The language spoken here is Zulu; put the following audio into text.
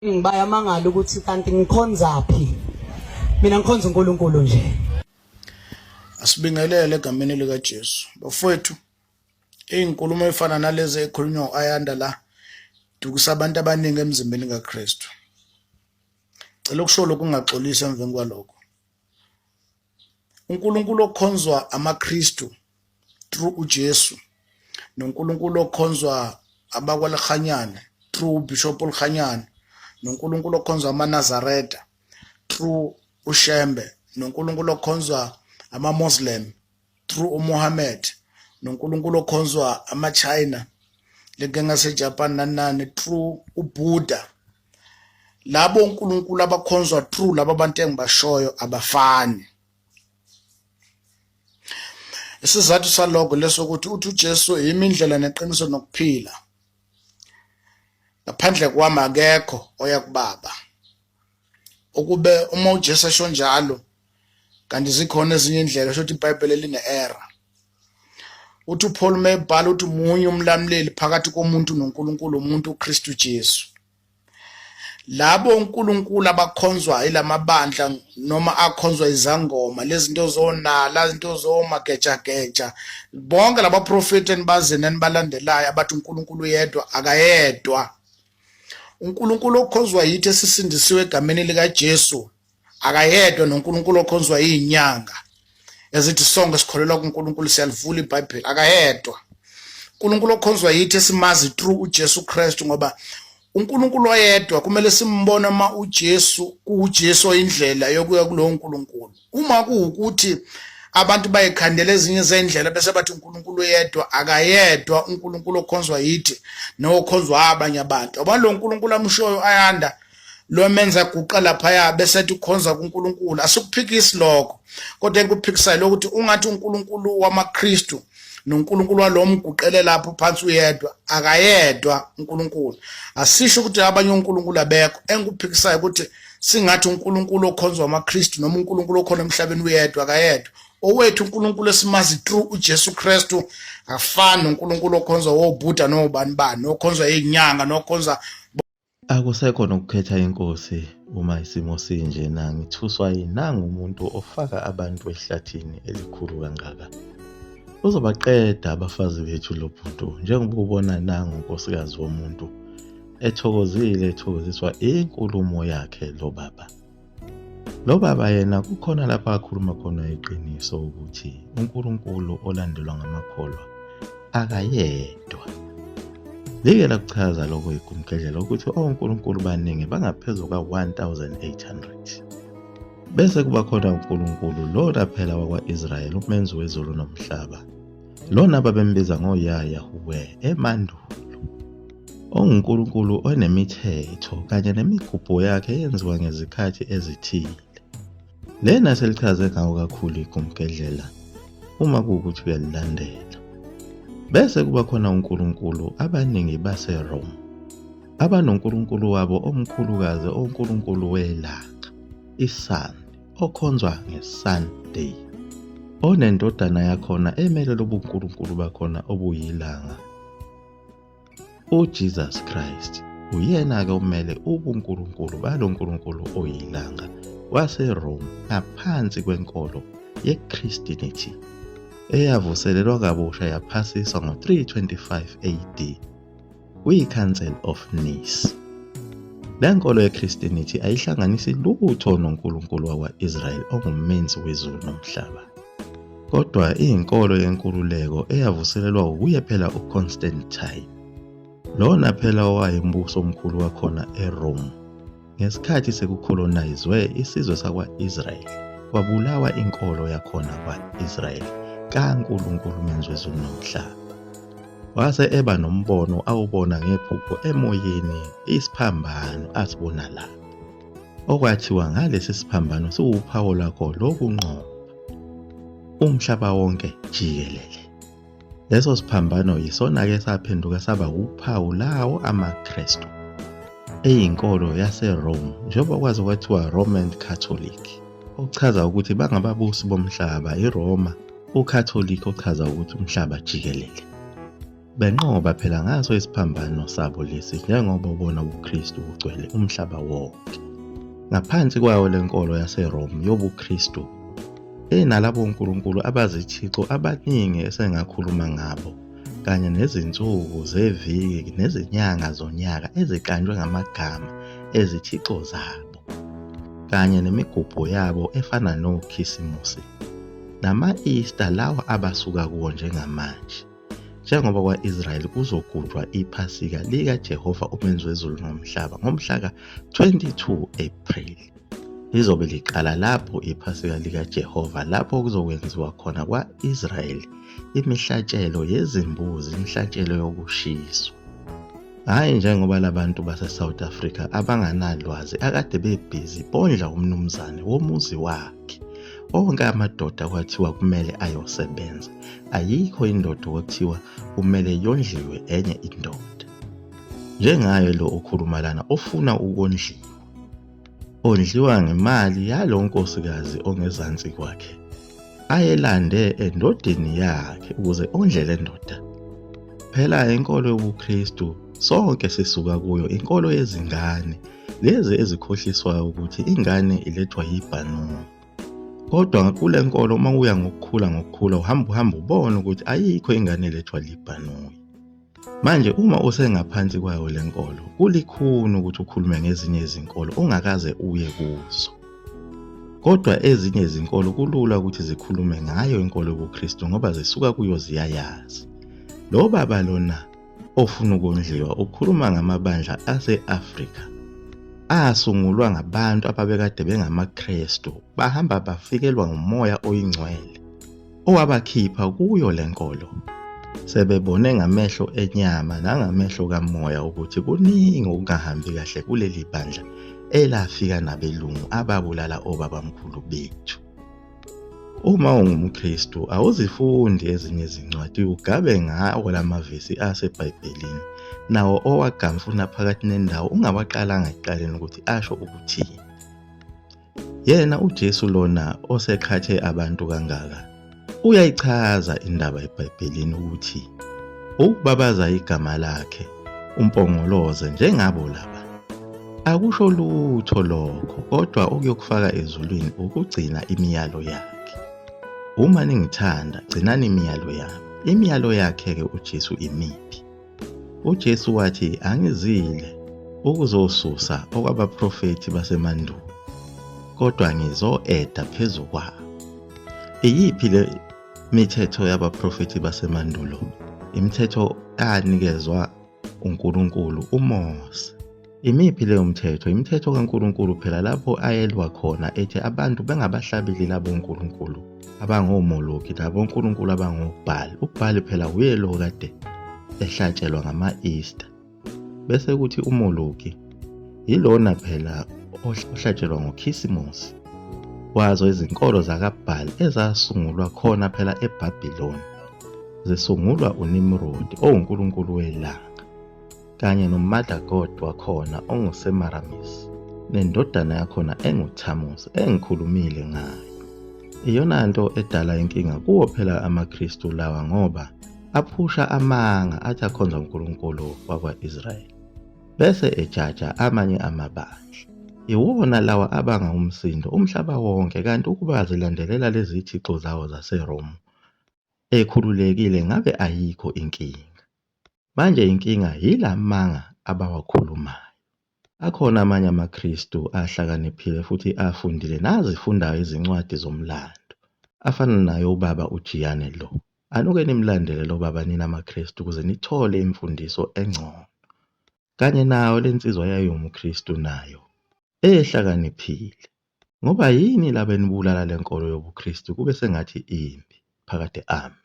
Bayamangala ukuthi kanti ngikhonzaphi. Mina ngikhonza uNkulunkulu nje. Asibingelele egameni likaJesu. Bafowethu, izinkulumo ezifana nalezi ekhulunywa uAyanda la dukisa abantu abaningi emzimbeni kaKristu. Cela ukusho lokhu ungaxolisi emveni kwalokho. uNkulunkulu okhonzwa amaKristu through uJesu noNkulunkulu okhonzwa abakwaLekganyane through uBishop Olkhanyane noNkulunkulu okhonzwa amaNazaretha through uShembe noNkulunkulu okhonzwa amaMoslem through uMuhammad noNkulunkulu okhonzwa amaChina lenkinga seJapan nani nani through uBuddha. Labo onkulunkulu abakhonzwa through laba bantu engibashoyo abafani. Isizathu saloko lesokuthi uthi uJesu yimi indlela neqiniso nokuphila, ngaphandle kwami akekho oya kubaba. Ukube uma uJesu esho njalo kanti zikhona ezinye indlela, sho ukuthi iBhayibheli line-error. Uthi uPaul uma ebhala uthi munye umlamuleli phakathi komuntu noNkulunkulu, umuntu uKristu Jesu. Labo uNkulunkulu abakhonzwa ilamabandla noma akhonzwa izangoma lezinto zonala izinto zomagejageja bonke laba profeti enibazi nenibalandelayo abathi uNkulunkulu uyedwa akayedwa. uNkulunkulu okhonzwa yithi esisindisiwe egameni likaJesu akayedwa noNkulunkulu okhonzwa izinyanga ezithi sonke sikholelwa kuNkulunkulu siyalivula iBhayibheli akayedwa. uNkulunkulu okhonzwa yithi esimazi through uJesu Kristu ngoba uNkulunkulu oyedwa kumele simbone uma uJesu kuwuJesu oyindlela yokuya kulowo nkulunkulu. Uma kuwukuthi abantu bayikhandela ezinye zendlela bese bathi uNkulunkulu uyedwa, akayedwa uNkulunkulu okhonzwa yithi nokhonzwa abanye abantu. Abantu lo nkulunkulu amshoyo ayanda lo menza guqa laphaya bese ethi ukhonza kuNkulunkulu, asikuphikisi lokho, kodwa engikuphikisayo lokuthi ungathi uNkulunkulu wamaKristu noNkulunkulu walo mguqele lapho phansi uyedwa, akayedwa uNkulunkulu. Asisho ukuthi abanye onkulunkulu abekho, engikuphikisayo ukuthi singathi uNkulunkulu okhonzwa amaKristu noma uNkulunkulu okhona emhlabeni uyedwa, akayedwa. Owethu uNkulunkulu esimazi through uJesu Kristu akafani noNkulunkulu okhonzwa woBuddha nobani bani, okhonzwa izinyanga nokhonza. Akusekho nokukhetha inkosi uma isimo sinjena, ngithuswa yinangu umuntu ofaka abantu ehlathini elikhulu kangaka. Uzobaqeda abafazi bethu lo bhuti njengoba ubona nangu unkosikazi womuntu ethokozile ethokoziswa inkulumo yakhe lo baba. Lo baba yena kukhona lapho akhuluma khona iqiniso ukuthi uNkulunkulu olandelwa ngamakholwa akayedwa. Like lakuchaza lokho igumgedlela ukuthi onkulunkulu baningi bangaphezu kuka-1800. Bese kuba khona uNkulunkulu lona phela wakwa-Israyeli umenzi wezulu nomhlaba. Lona babembiza ngoYah Yahuweh emandulo. OnguNkulunkulu onemithetho kanye nemigubho yakhe eyenziwa ngezikhathi ezithile. Lena selichaze ngawo kakhulu igumgedlela uma kuwukuthi uyalilandela. Bese kuba khona uNkulunkulu abaningi baseRome abanonkulunkulu wabo omkhulukazi onkulunkulu welanga, iSun, okhonzwa ngeSunday, onendodana yakhona emele lobunkulunkulu bakhona obuyilanga. UJesus Christ uyena-ke omele ubuNkulunkulu balo Nkulunkulu oyilanga waseRome ngaphansi kwenkolo yeChristianity eyavuselelwa kabusha yaphasiswa ngo-325 AD kwi-Council of Nice. Le nkolo yeChristianity ayihlanganisi lutho noNkulunkulu wakwa-Israyeli ongumenzi wezulu nomhlaba. Kodwa iyinkolo yenkululeko eyavuselelwa wuye phela uConstantine. Lona phela owayembuso omkhulu wakhona eRome. Ngesikhathi sekukholonayizwe isizwe sakwa-Israel, kwabulawa inkolo yakhona kwa-Israel kaNkulunkulu umenzi wezulu nomhlaba. Wase eba nombono awubona ngephupho emoyeni isiphambano asibona la. Okwathiwa ngalesi siphambano siwuphawu lwakho lokunqoba umhlaba wonke jikelele. Leso siphambano yisona-ke saphenduka saba wuphawu lawo amaKristu eyinkolo yaseRome njengoba kwaze kwathiwa Roman Catholic, okuchaza ukuthi bangababusi bomhlaba, iRoma, uCatholic ochaza ukuthi umhlaba jikelele. Benqoba phela ngaso isiphambano sabo lesi njengoba ubona ubuKristu bugcwele umhlaba wonke. Ngaphansi kwayo le nkolo yaseRome yobuKristu enalabo nkulunkulu abazithixo abaningi esengakhuluma ngabo kanye nezinsuku zeviki nezinyanga zonyaka eziqanjwe ngamagama ezithixo zabo kanye nemigubho yabo efana noKhisimusi nama-Easter lawa abasuka kuwo njengamanje. Njengoba kwa-Israyeli kuzogujwa iPhasika likaJehova umenzi wezulu nomhlaba ngomhla ka-22 April. Lizobe liqala lapho iPhasika likaJehova lapho kuzokwenziwa khona kwa-Israyeli imihlatshelo yezimbuzi, imihlatshelo yokushiswa. Hhayi njengoba labantu base-South Africa abanganalwazi akade bebhizi bondla umnumzane womuzi wakhe. Onke amadoda kwathiwa kumele ayosebenza. Ayikho indoda okuthiwa kumele yondliwe enye indoda. Njengaye lo okhuluma lana ofuna ukondliwa. Ondliwa ngemali yalo nkosikazi ongezansi kwakhe. Ayelande endodeni yakhe ukuze ondle le ndoda. Phela inkolo yobuKristu sonke sisuka kuyo inkolo yezingane lezi ezikhohliswayo ukuthi ingane ilethwa yibhanoyi. Kodwa kule nkolo uma uya ngokukhula ngokukhula uhamba uhamba ubone ukuthi ayikho ingane elethwa libhanoyi. Manje uma usengaphansi kwayo le nkolo kulikhuni ukuthi ukhulume ngezinye izinkolo ongakaze uye kuzo. Kodwa ezinye izinkolo kulula ukuthi zikhulume ngayo inkolo yobuKristu ngoba zisuka kuyo ziyayazi. Lo baba lona ofuna ukondliwa ukhuluma ngamabandla ase-Afrika asungulwa ngabantu ababekade bengamaKristu bahamba bafikelwa ngumoya oyingcwele owabakhipha kuyo le nkolo. Sebebone ngamehlo enyama nangamehlo kamoya ukuthi kuningi okungahambi kahle kuleli bandla elafika nabelungu ababulala obabamkhulu bethu. Uma ungumKristu awuzifundi ezinye izincwadi ugabe ngawo lamavesi aseBhayibhelini nawo owagamfuna phakathi nendawo ungawaqalanga ekuqaleni ukuthi asho ukuthini. Yena uJesu lona oseqhathe abantu kangaka uyayichaza indaba eBhayibhelini ukuthi ukubabaza igama lakhe umpongoloze njengabo laba akusho lutho lokho kodwa okuyokufaka ezulwini ukugcina imiyalo yakhe. Uma ningithanda gcinani imiyalo yami. Imiyalo yakhe-ke uJesu imiphi? UJesu wathi, Angizile ukuzosusa okwabaprofethi basemandulo, kodwa ngizo-eda phezu kwabo. Iyiphi le mithetho yabaprofethi basemandulo? Imithetho anikezwa uNkulunkulu uMose. Imiphi leyo mthetho? Imithetho kaNkulunkulu phela lapho ayelwa khona ethi abantu bengabahlabeli labo nkulunkulu abangoMoloki nabonkulunkulu abangoBhali. UBhali phela wuye lo kade ehlatshelwa ngama-Easter. Bese kuthi uMoloki yilona phela ohlatshelwa ngoKhisimusi. Wazo izinkolo zakaBhali ezasungulwa khona phela eBhabhiloni. Zisungulwa uNimrodi owunkulunkulu welanga. Kanye noMother God wakhona onguSemiramis nendodana yakhona enguThamuzi engikhulumile ngayo. Iyona nto edala inkinga kuwo phela amaKristu lawa ngoba aphusha amanga athi akhonza uNkulunkulu wakwa-Israyeli bese ejaja amanye amabandla. Iwona lawa abanga umsindo umhlaba wonke kanti ukuba azilandelela lezi thixo zawo zaseRome ekhululekile ngabe ayikho inkinga. Manje inkinga yilamanga abawakhulumayo. Akhona amanye amaKristu ahlakaniphile futhi afundile nazifundayo izincwadi zomlando, afana naye ubaba uJiyane lo. Anuke nimlandele lo baba nina maKristu ukuze nithole imfundiso engcono. Kanye nayo le nsizwa yayiwumKristu nayo, ehlakaniphile. Ngoba yini laba enibulala le nkolo yobuKristu kube sengathi imbi. Phakade. Amen.